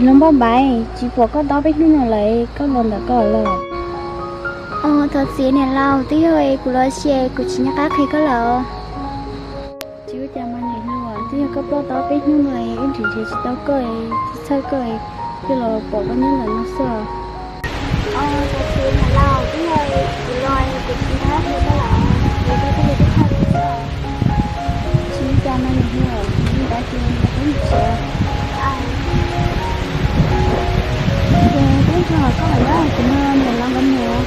Npauj Npaiv, tsis pom koj tau peb hnub no lawm, koj los ntawm koj los? Os, thov txim niam laus, twb yog kuv los sia kuv tsis nco qab qhia koj lawm. Tsis ua cas mas niam hluas, twb yog koj ploj tau peb hnub no wb nrhiav nrhiav tsis tau koj, tsis txhawj koj, thiaj los pom koj nyob ntawm no xwb. Os, thov txim niam laus, twb yog kuv los kuv tsis nco qab qhia koj lawm, es koj thiaj li txhawj kuv xwb. Tsis ua cas mas niam hluas, li ntawd ces los peb mus tsev. Ces peb ntsuag hauv koj lawm na, kuv nrog niam laus nkawd mus.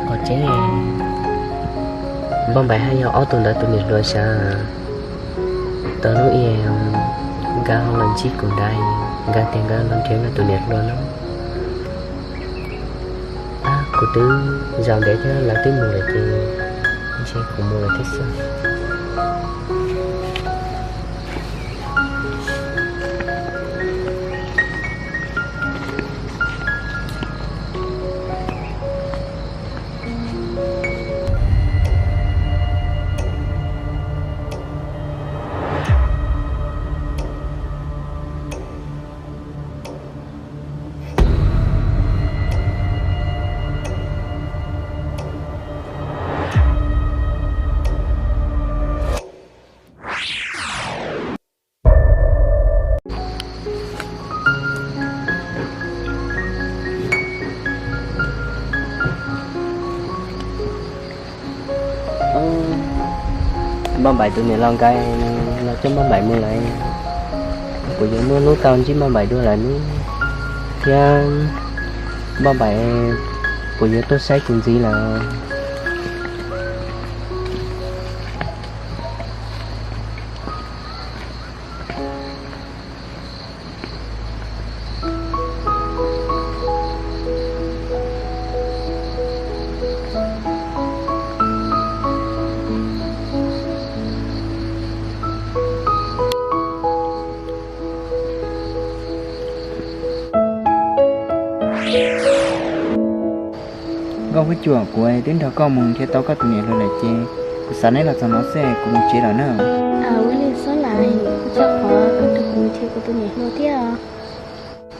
Qhov tseeb, Npauj Npaiv haj yog ob tug ntawd tus niam hluas sav. Tau hnub ib nkawd ho los ntsib kuv nrad, nkawd tias nkawd los nrhiav nkawd tus niam hluas no. Ab, kuv twb zaum ntev thiab lawv twb mus lawm ces ntshe kuv mus lawm thiab xwb. Npauj Npaiv tus niam laus nkawd los coj Npauj Npaiv mus lawm. Kuv yuav muaj hnub tau ntsib Npauj Npaiv dua lawm ne, thiab Npauj Npaiv puas yuav tuaj saib kuv ntxiv lawm? Nkauj Huab Cua, kuv twb nrog koj mus nrhiav tau koj tus niam hluas lawm ces kuv xav neb los txog no xwb, kuv mus tsev lawm na. Ua li xwb lawm, ua tsaug qhov koj nrog kuv mus nrhiav kuv tus niam hluas thiab.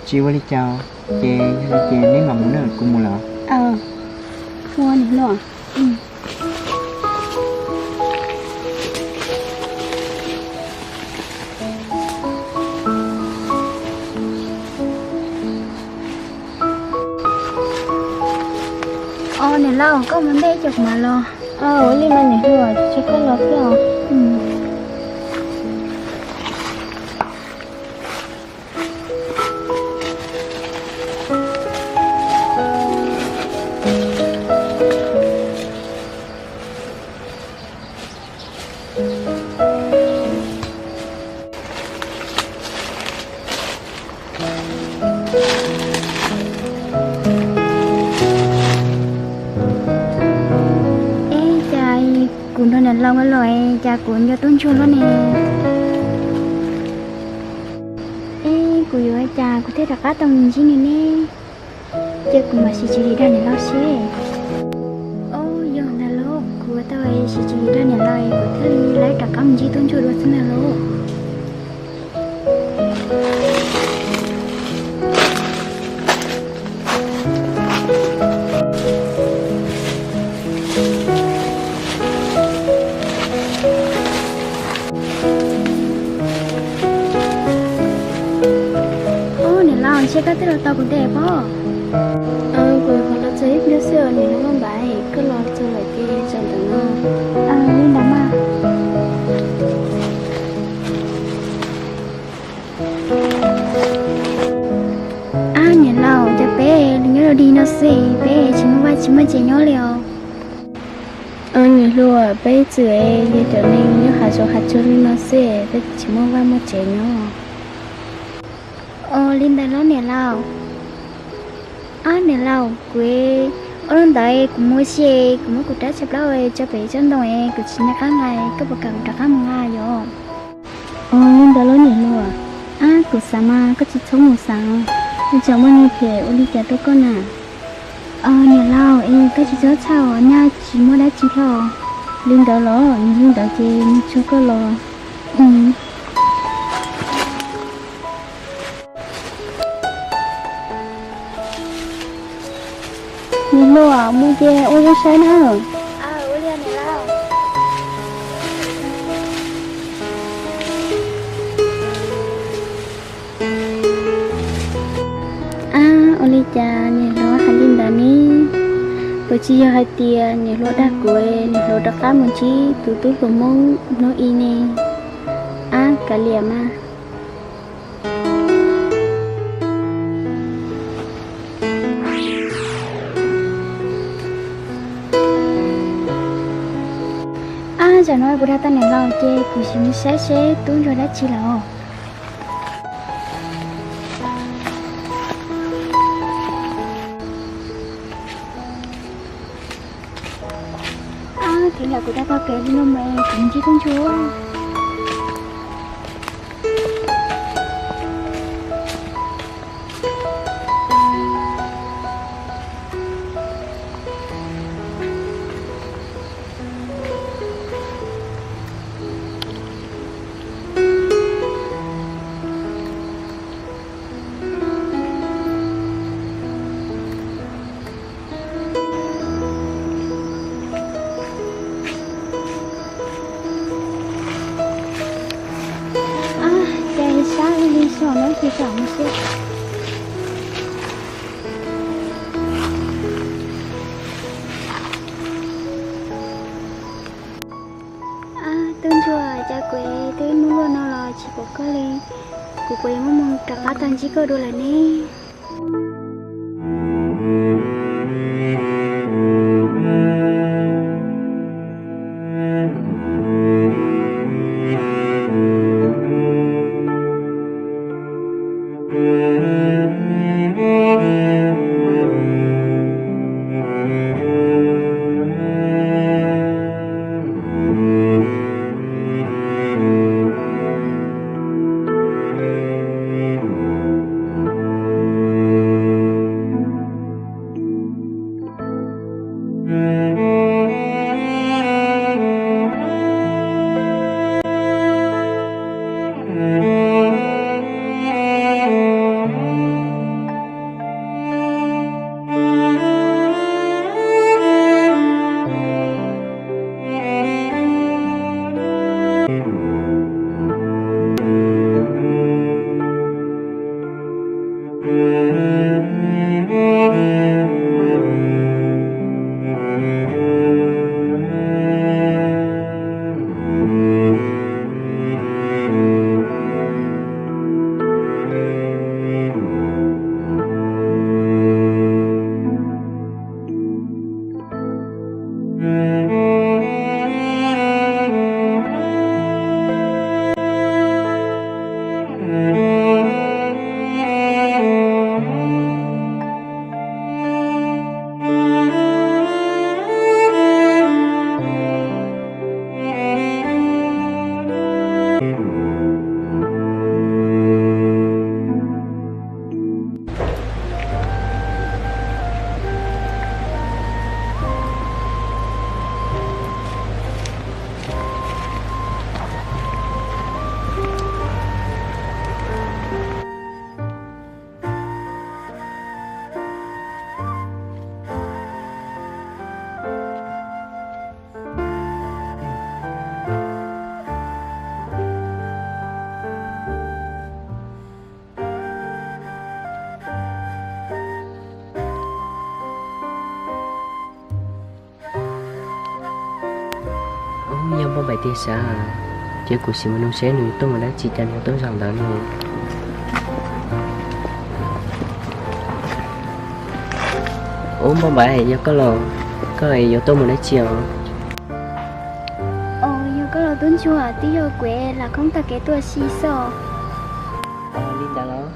Tsis ua li cas, ces yog li ces neb mam mus na, kuv mus lawm. Ua niam hluas. Os niam laus, koj mus ntej ces kuv mam los. Ua li mas niam hluas, tsis tseg koj los thiab os. Eb, cas kuv nrog niam laus nkawd los es cas kuv nco tub ntsuag luaj ne? Eb, kuv yuav ua cas kuv thiaj rov qab tau mus ntsib nws ne? Ces kuv mam sim tswv yim dag niam laus seb. Au, yog ntag lauj, kuv ua tau sim tswv yim dag niam laus es kuv thiaj li rov qab mus ntsib tub ntsuag dua xwb ntag lauj. Au, niam laus, ntshe koj twb los tau kuv tes pob. Kuv ho los txog ib pliag xwb os niam hluas Npauj Npaiv, koj los txog lawm ces zaum ntawm no. Li ntawd mas. Ab niam laus, cas peb nyob rau dig no xwb, peb tsis muaj vaj tsis muaj tsev nyob li os. Niam hluas, peb txwm yog cov neeg nyob hav zoov hav tsuag li no xwb, peb tsis muaj vaj muaj tsev nyob. Ua li ntawd los niam laus. Ab niam laus, kuv ua li ntawd kuv mus ua si, kuv muab kuv rab tshaj plaub tso pem tsob ntoo, kuv tsis nco qab nqa, koj puas kam kuv rov qab mus nqa yom? Ua li ntawd los niam hluas, ab kuv xav mas koj tsis txhob mus xav, ua tsam muaj neeg phem ua li cas rau koj na. Niam laus, es koj tsis txhob txhawj os, nyaj tsis muaj dab tsi thiab os. Li ntawd los nws li ntawd ces nws tso koj los. Niam hluas, mus ces ua zoo saib na. Ab, ua li cas niam hluas hais li ntawd ne? Puas tsis yog hais tias niam hluas dag kuv, niam hluas rov qab mus ntsib tus tub hluas Hmoob hnub i ne? Ab, kav liam mas. Ab, zaum no kuv dag tau niam laus ces kuv sim mus saib seb tub ntsuag dab tsi lawm. Ab, thaum lam kuv dag tau kev li no mas kuv ntsib tub ntsuag. Ab, cas sab li li xyov no ces tsam mus xwb. Ab, tub ntsuag, cas kuv twb ib hnub luaj no los tsis pom koj li, kuv puas yuav muaj moo rov qab tau ntsib koj dua lawm ne? Ub, yog Npauj Npaim tiag sav, ces kuv sim mus nug seb nws tuaj mus dab tsi cas nws tuaj zaum ntawd no. Ub, Npauj Npaim, yog koj los, koj yuav tuaj mus dab tsi os? Yog koj los tub ntsuag, twb yog kuv lam khoob tag kev tuaj si xwb os. Li ntawd los?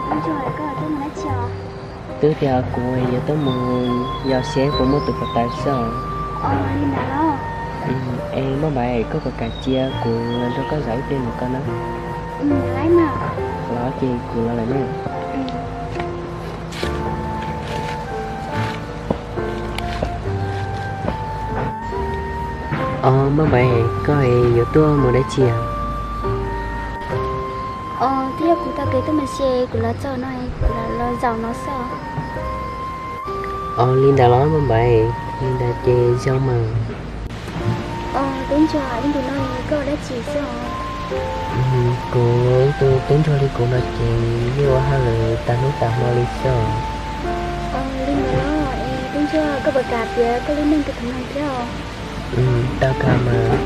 Tub ntsuag, koj tuaj mus dab tsi os? Twb tias kuv yuav tuaj mus yos seb puas muaj tus puas tau xwb os. Li ntawd los? Es Npauj Npaiv, koj puas kam cia kuv los nrog koj zam ib pliag mus ko na? Los ces kuv los lawm na. Os Npauj Npaiv, koj yuav tuaj mus dab tsi? Os, twb yog kuv taug kev tuaj mas ces kuv los txog no, kuv los zaum no xwb. Os, li ntawd los Npauj Npaiv, li ntawd ces zoo mas. Os, tub ntsuag, ib ntus no koj ua dab tsi xwb os? Kuv tus tub ntsuag li kuv no ces yeej ua hauj lwm tas hnub tas hmo li xwb os. Os, li ntawd los es tub ntsuag, koj puas kam piav koj lub neej rau kuv mloog thiab os? Tau kawg mas.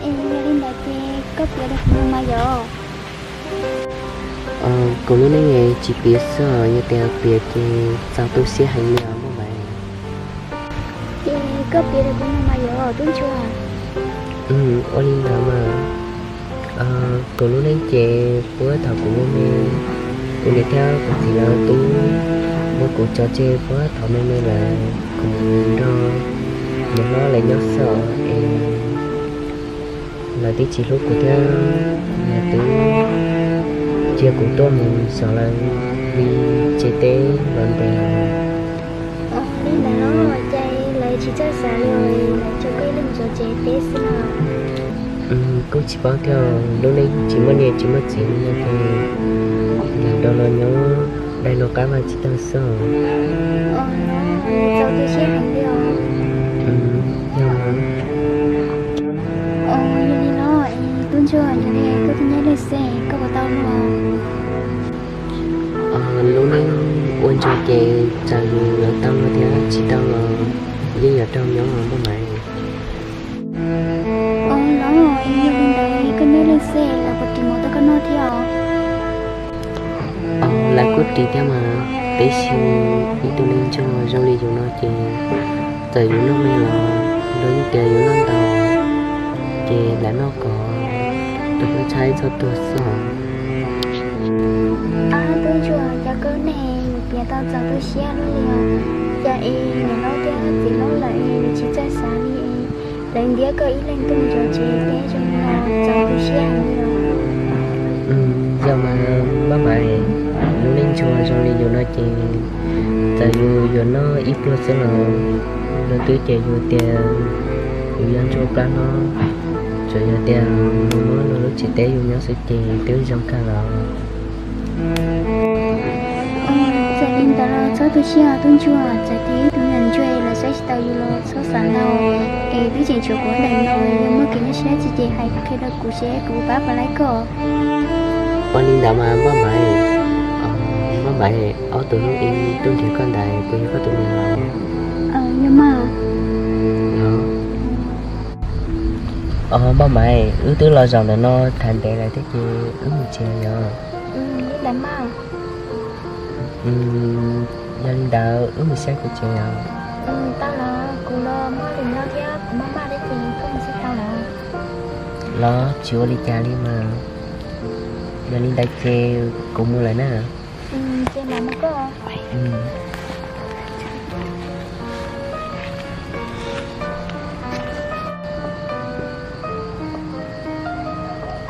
Es yog li ntawd ces koj piav rau kuv mloog mas yom. Kuv lub neej tsis piav xwb, yog tias piav ces txaus tu siab heev li os Npauj Npaiv. Ces koj piav rau kuv mloog mas yom tub ntsuag. Ua li ntawd mas, kuv lub neej ces puag thaum kuv me me, kuv niam thiab kuv txiv lawv twb muab kuv tso tseg puag thaum me me lawm, kuv nrog niam hlob lawv nyob xwb es lawv twb tsis hlub kuv thiab, lawv twb cia kuv tuaj mus zov lawv li tsev teb los ntev. Li ntawd los ces lawv tsis txawj xav li, lawv tso koj ib leeg zov tsev teb xwb no. Kuj tsis paub thiab, lub neej tsis muaj niam tsis muaj txiv li no ces lam rau los nyob dai luag qab vaj tsis tau xwb. Txaus tu siab heev li os. Yog li los tub ntsuag, yog li koj twb nyob deb xwb koj puas tau luag? Lub neej ua ntsuag ces txawm yus yuav tau luag thiab tsis tau los yeej yuav raug nyob Npauj Npaiv. Os, yog li ntawd koj nyob deb xwb lawv puas ris mov rau koj noj thiab os? Lawv kuj ris thiab mas, tab sis ib tug neeg ntsuag zoo li yus no ces txawm yus noj me los luag yeej tias yus noj ntau, ces lam noj kom tus hlub tshaib txhob tuag xwb. Ab, tub ntsuag, cas koj lub neej piav tau txaus tu siab luaj li os. Cas es niam hlob thiab txiv hlob lawv es tsis txawj xav li es lawv ntiab koj ib leeg tuaj mus zov tsev teb zoo li no txaus tu siab heev li os. Yog mas Npauj Npaiv, lub neej ntsuag zoo li yus no ces txawm yus yuav noj ib pluag xwb los luag twb cem yus tias yus yog ntsuag plab hlob, tsuas yog tias luag muab luag lub tsev teb yus nyob xwb ces twb zoo kawg los. Txawm li ntawd los txhob tu siab tub ntsuag, txawm tias ib tug me nyuam ntsuag los saib tsis taus yus los txhob xav ntau, es twb tseem tshuav kuv ntawm no, yog muaj kev nyuaj siab tsis ces hais qhia rau kuv seb kuv pab puas laib koj. Ua li ntawd mas Npauj Npaiv, Npauj Npaiv, ob tug hnub ib tuaj nrhiav koj ntawd puas yog koj tus niam los? Yog mas. Os Npauj Npaiv, wb twb los zaum ntawm no tham ntev lawm thiab ces wb mus tsev yom. Yog li ntawd wb mus saib kuv tsev yom. Tau los, kuv los muaj lwm no thiab, kuv maj maj thiab ces koj mus xwb tau los. Los tsis ua li cas li mas. Yog li ntawd ces kuv mus lawm na. Ces mam mus koj.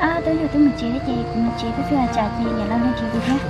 Ab, twb yog twb mus tsev thiab ces kuv mus tsev, koj xwb los tsam ces yam los nrog tsev kuv thiab.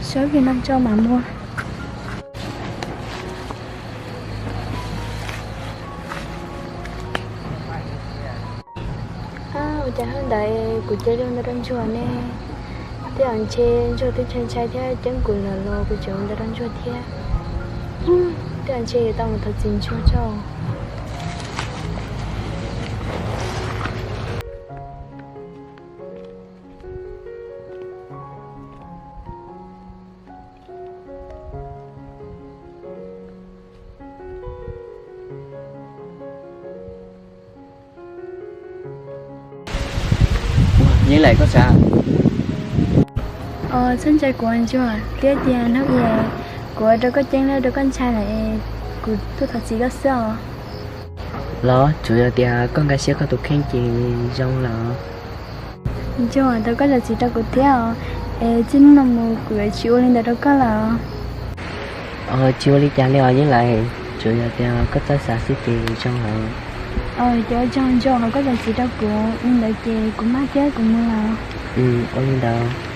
Sawv Việt Nam cho mà mua. Ua cas hnub ntawd kuv cia li ntawd rau ntsuag ne? Tej zaum ntshe ntsuag twb ntshai ntshai thiab ceeb kuv lawm los kuv tseem ntawd rau ntsuag thiab. Tej zaum ntshe yuav tau mus thov txim ntsuag tso. Yeej Laim, koj xav? Os, txhob ntshai kuv Ntsuag, twb tias hnub ib kuv ua rau koj ceeb lawm, rau koj ntshai lawm es kuv tuaj thov txim koj xwb os. Los tsuas yog tias koj nkag siab koj tus kheej ces zoo lawm. Ntsuag, thov koj zam txim rau kuv thiab os, es txij hnub no mus kuv yuav tsis ua li ntawd rau koj lawm. Os, tsis ua li cas li os Yeej Laim, tsuas yog tias koj txawj xav xwb ces zoo lawm. Os, ces ua tsaug Ntsuag, thov koj zam txim rau kuv, li ntawd ces kuv maj thiab, kuv mus lawm. Ua li ntawd.